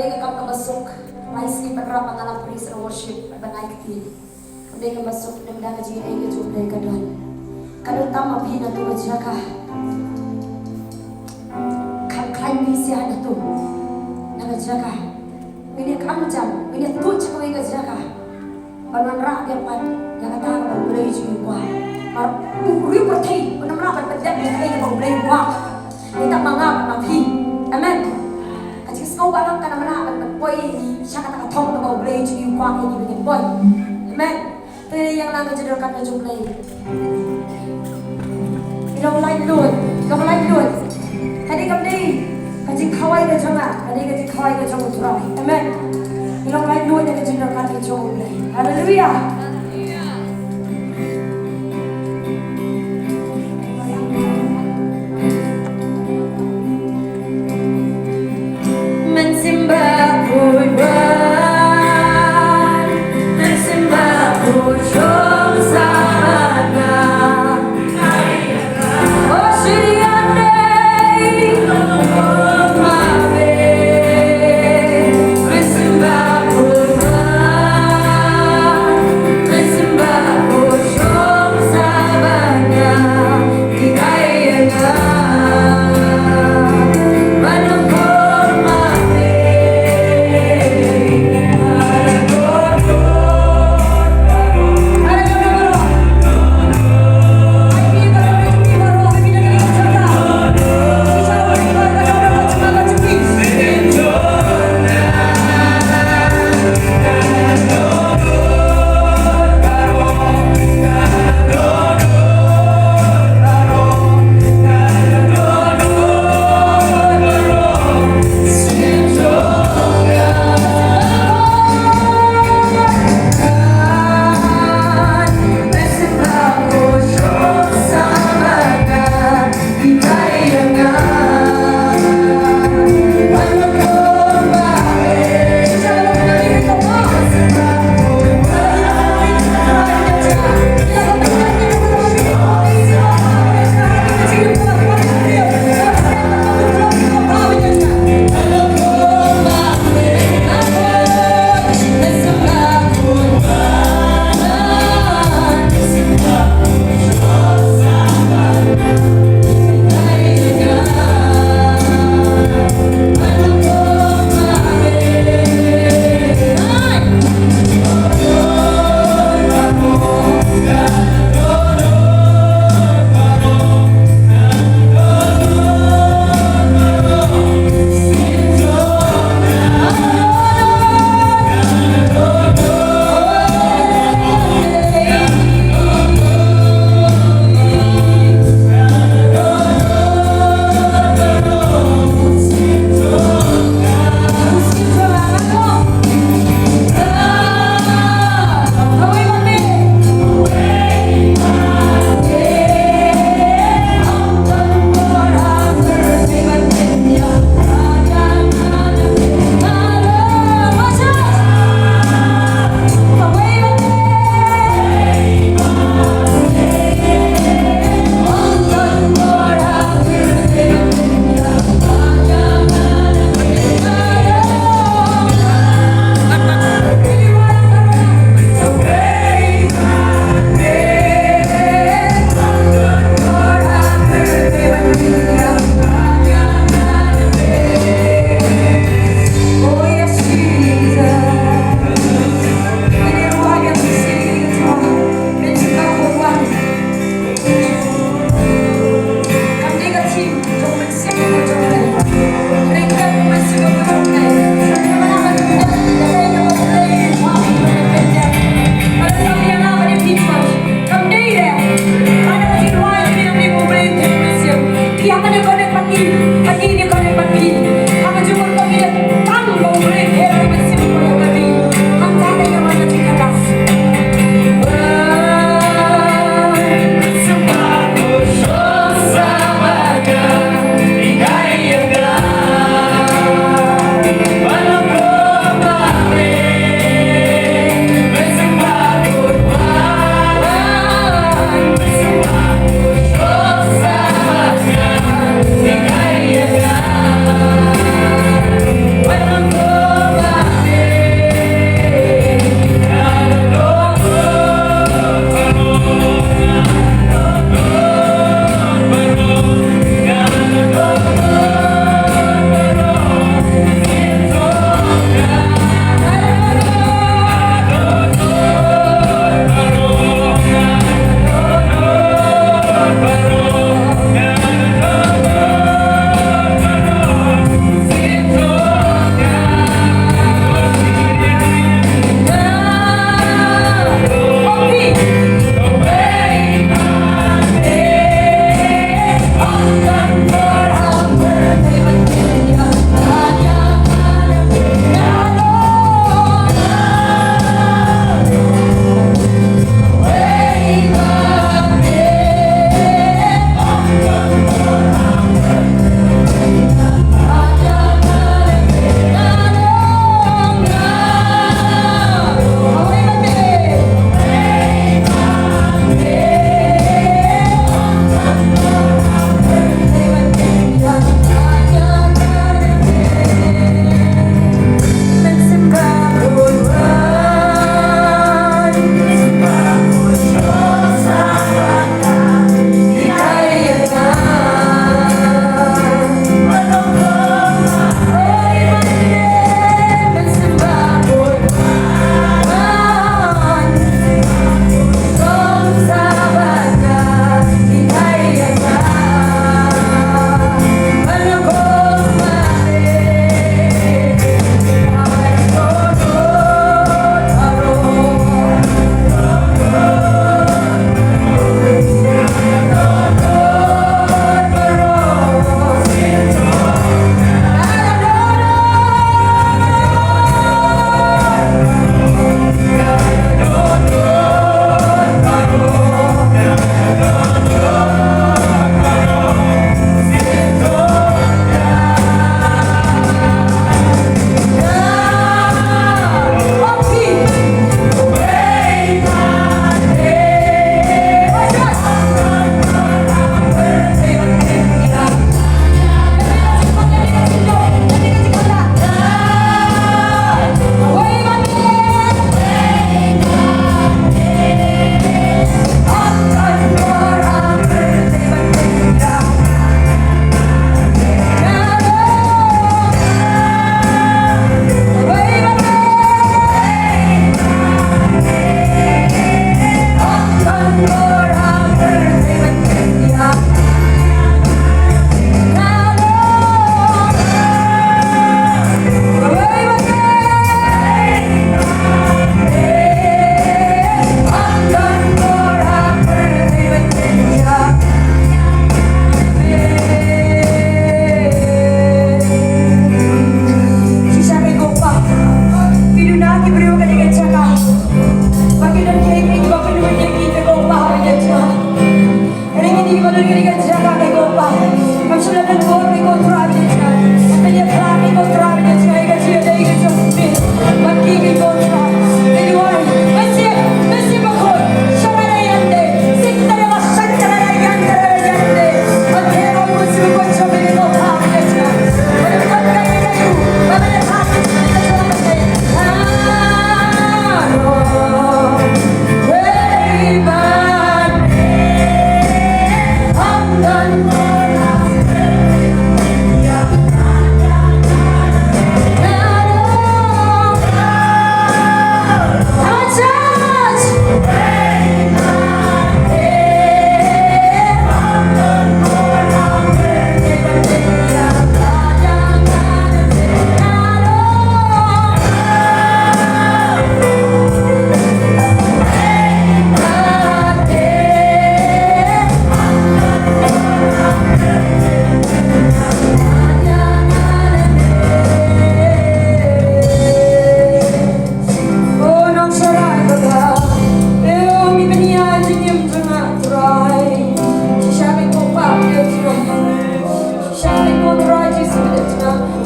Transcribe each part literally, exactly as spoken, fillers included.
Ka kam kaba suk, rise ki pynrap ba nga la praise and worship, ba ngai kti. Ka dei kaba suk, dang da ka jingaiei ka jong U Blei ka don. Ka don tam ma phi na tu ka jaka. Kam khlaiñ phi sha na tu. Na ka jaka. Ngin ïa kam jam, ngin ïa tuid sha kawei ka jaka. Ban wanrah biang pat ïa kata kaba U Blei u ju kwah. Ba u riew pyrthei un ym lah ban pyndep ïa kaei kaba U Blei u kwah. Ïa kata ma nga bad ma phi. Amen. Ka jingsngew balang kan ym lah ban, ban poi sha kata ka thong kaba U Blei u ju kwah ïa ngi ban poi. Amen. Te ïa nga ka jingdonkam ka jong U Blei. Ngi long laitluid, long laitluid. Ka dei kam dei ka jingkhawai ka jong nga, ka dei ka jingkhawai ka jong U Trai. Amen. Ngi long laitluid ïa ka jingdonkam ka jong U Blei. Haleluia.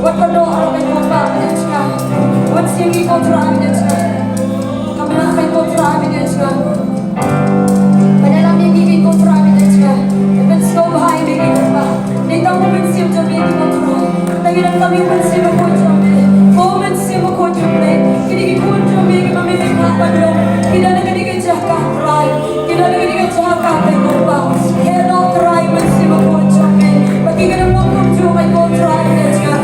Wat ka doh ruh, ko Trai, ba ïeit jong nga. Wat siem ïa ko Trai, ba ïeit jong nga. Ka mlak, ko Trai, ba ïeit jong nga. Ba ïalam ïa ngi, ko Trai, ba ïeit jong nga. Ban sngewbha ïa ngi, ko Trai. Dei tang u Mynsiem jong me, ko Trai. Tang ïa ka Mynsiem Bakhuid jong me. Ko Mynsiem Bakhuid jong me. Kine ki khun jong me kiba me phah ban long. Ki don ha kane ka jaka, Trai. Ki don ha kane ka jaka, ko Trai. Khein noh, Trai, Mynsiem Bakhuid jong me. Ba ki kan long kumjuh, ko Trai, ba ïeit jong nga.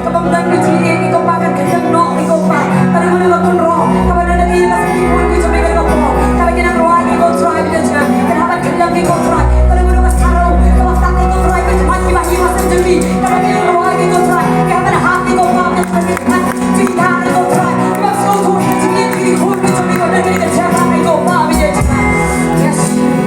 Kaba ym don ka jingïeit, ko Pa, kan khyllem noh, ko Pa. Ka dei mano ka kynroh kaba don ha ka ïing ka sem ki khun ki jong me, ko Pa. Kaba ki nang rwai, ko Trai, bad jingkyrmen, kan hap ban khyllem, ko Trai. Ka dei mano ka sorrow kaba ktah, ko Trai, ki khmat kiba ha ïing ha sem jong ki, kaba ki nang rwai, ko Trai, ki hap ban hap, ko Pa, bad jingkyrmen, jingkyrmen, ko Trai. Kaba sngewthuh ha jingïeit ki khun ki jong me, ko Pa, bad jingkyrmen, ko Pa, bad jingkyrmen. Yes, Jesus.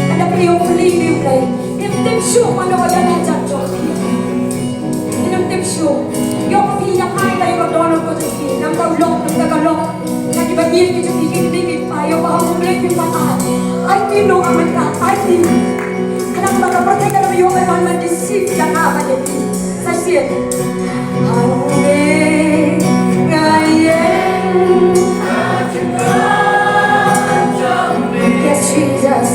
Ynda phi ïoh fylli ïa U Blei, im tip shuh mano ba don hajan jong phi. Im tip shuh. Ïoh phi ïa ai ka ïoh ka dohnud ka jong phi. Nang ka lok, nang ka lok. Na ki ba ïeit ki jong phi, ki kmie ki kpa, ïoh ba ha U Blei phi pan ai. Aiti noh ha mynta, aiti. Khnang ba ka pyrthei ka la ïoh ban deceive ïa nga bad ïa phi. Sa shisien. Yes, Jesus.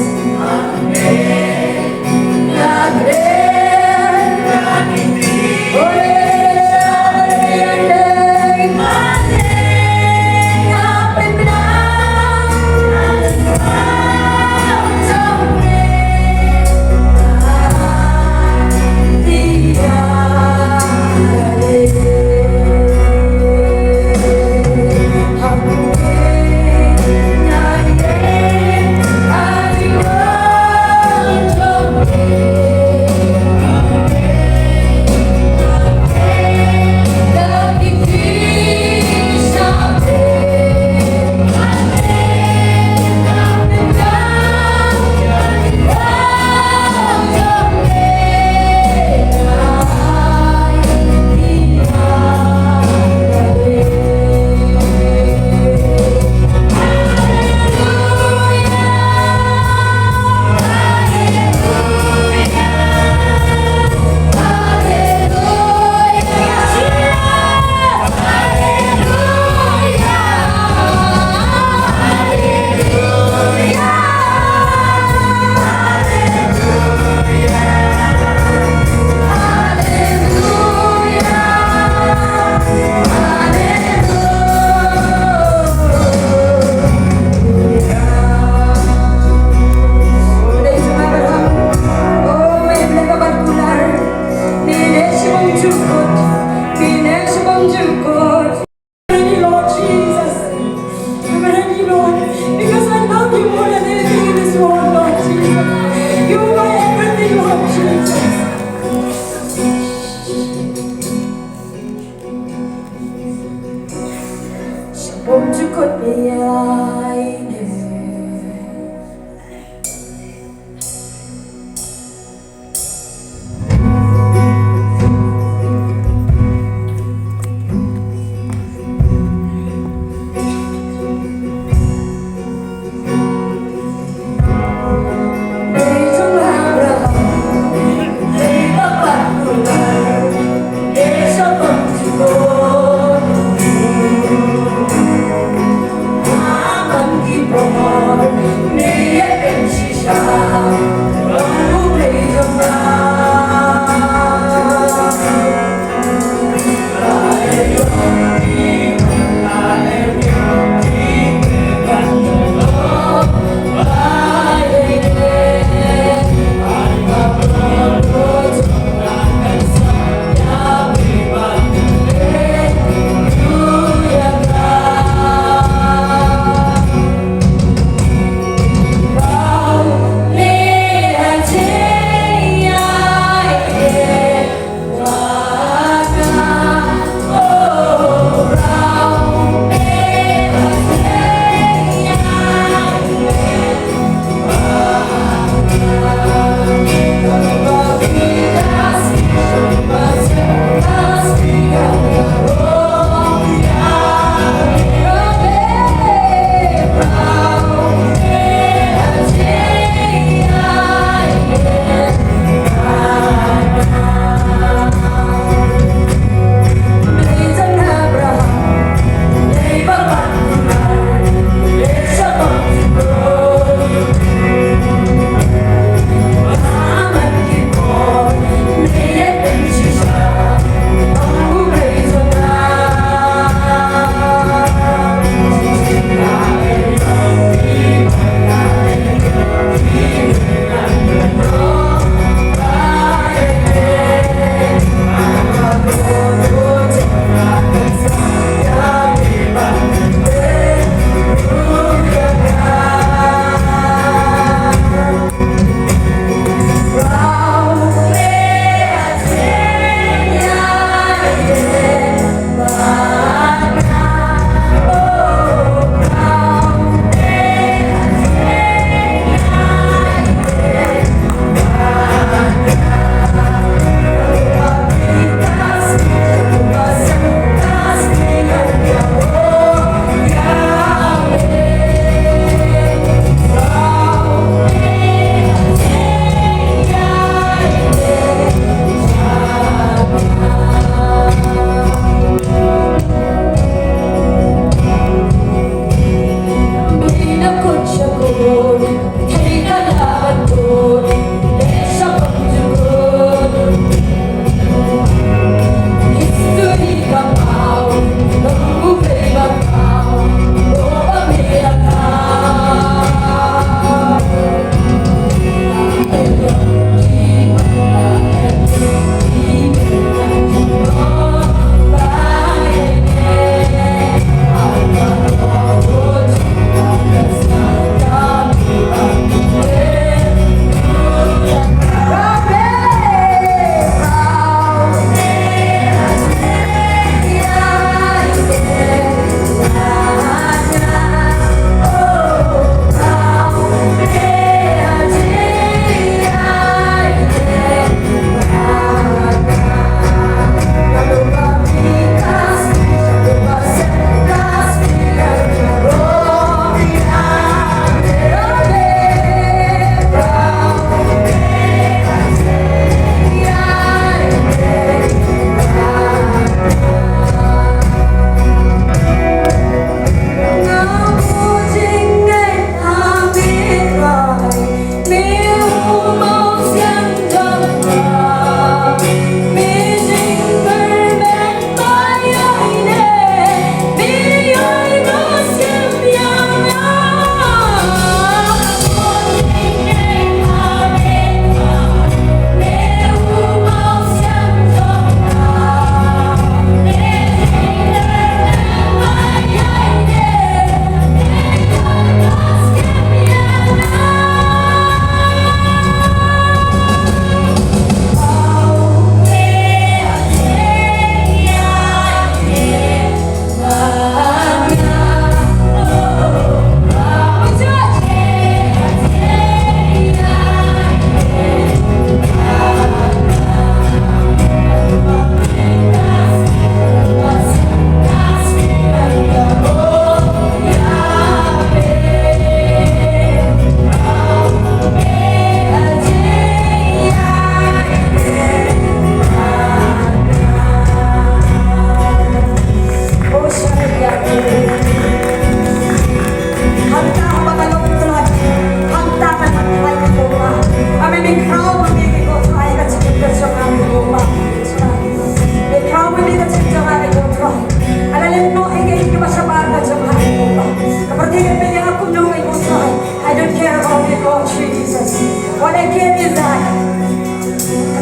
What I get is that.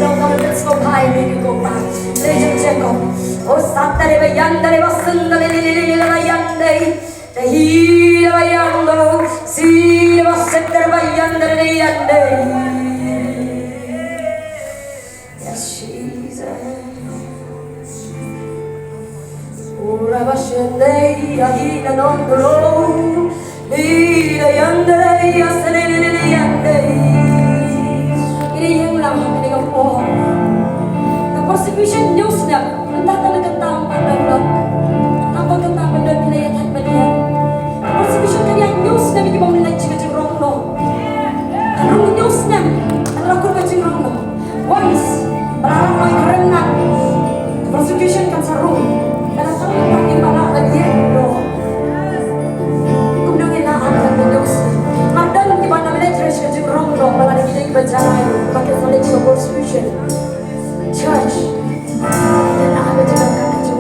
Ano kong let's go by, baby, go by. Legend Jacob. O satare ba yandare ba sundare lili lili ba yandai. Dahira ba yando. Sira ba setar ba yandare yandai. Yes, Jesus. Ura ba shendai, ahi na non dolo. Ira yandai, asale ne ne ne yandai. Ira yang lang, ira yang po. Ka persecution news na, entah ka na kentang pandang lok. Tanpa kentang pandang kena ya tak pandang. Ka persecution kan yang news na bagi bang nilai jika jingrong no. Kan rong news na, kan rakur ka jingrong no. Once ba la rah bai kren ngan, ka persecution kan sa rung. Ka la tang ka kim ba la ka dieng do. Kumno ngi la an ka news. Mar don kiba na leh jreh ka jingrong do ba la da ki dei kiba jai ba ka sa leh ka persecution. Church. Ka la an ka jingrong ka jingrong.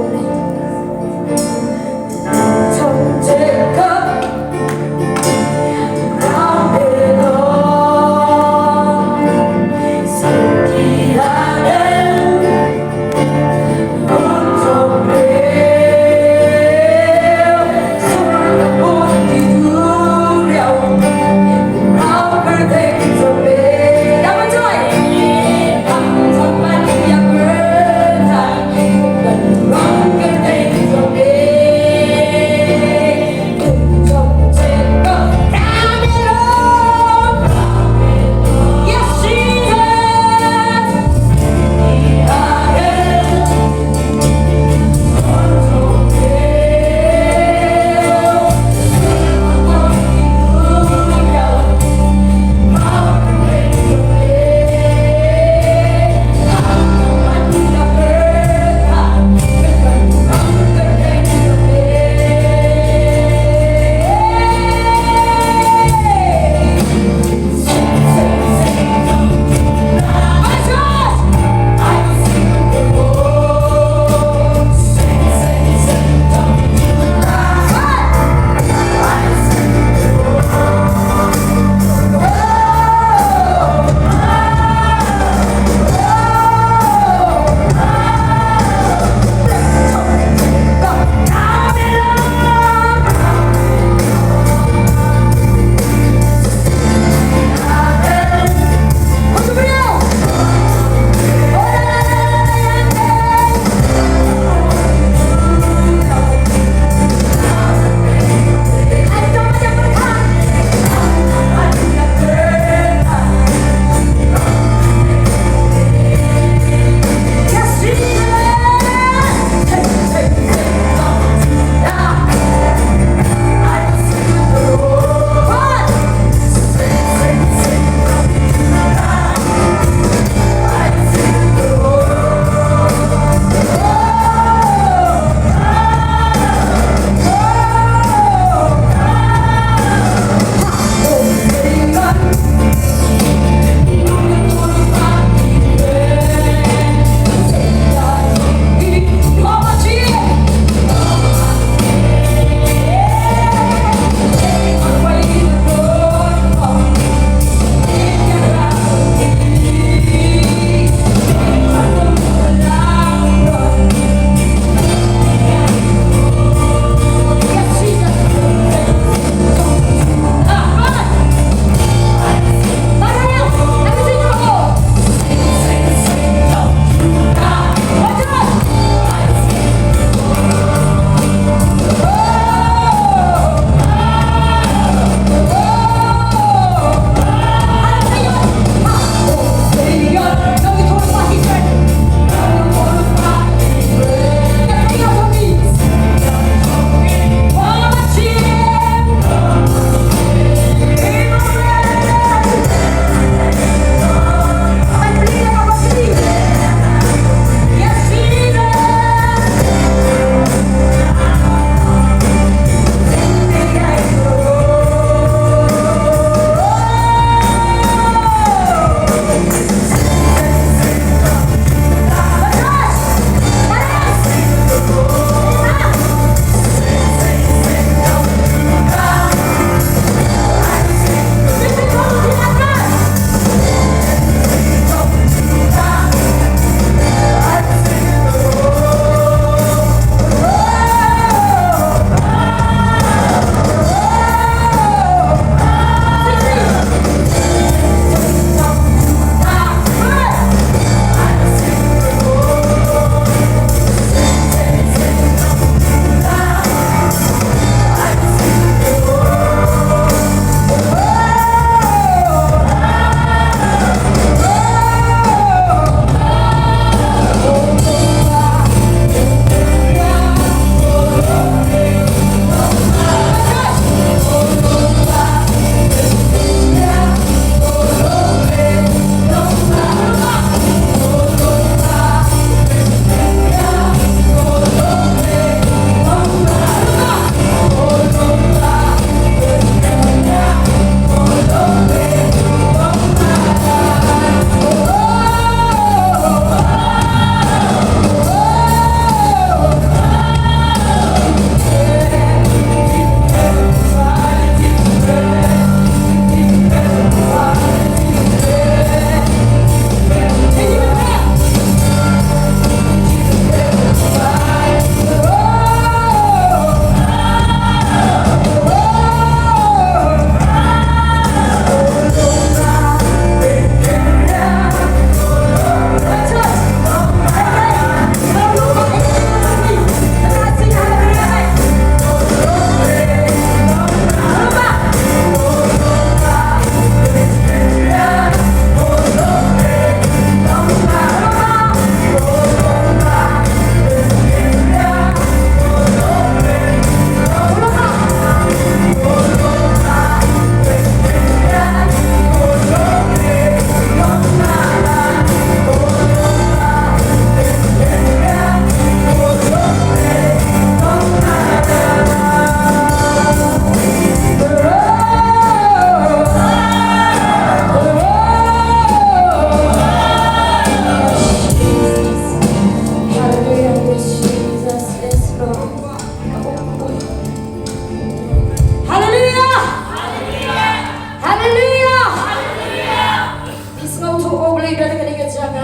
Ka dei ka dei ka jaka.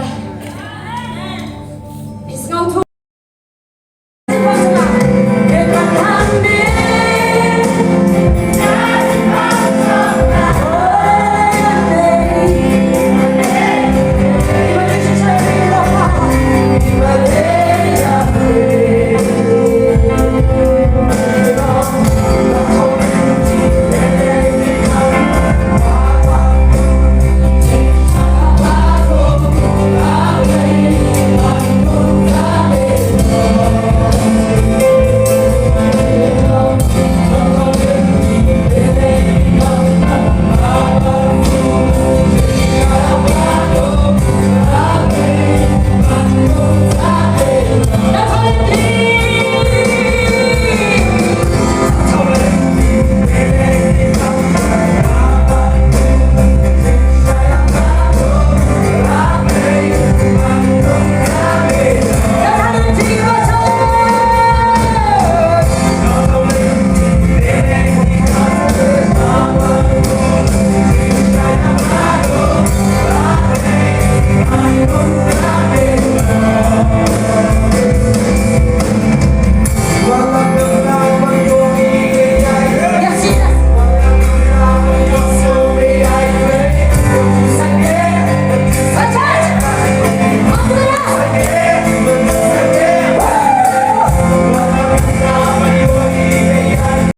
Phi sngewthuh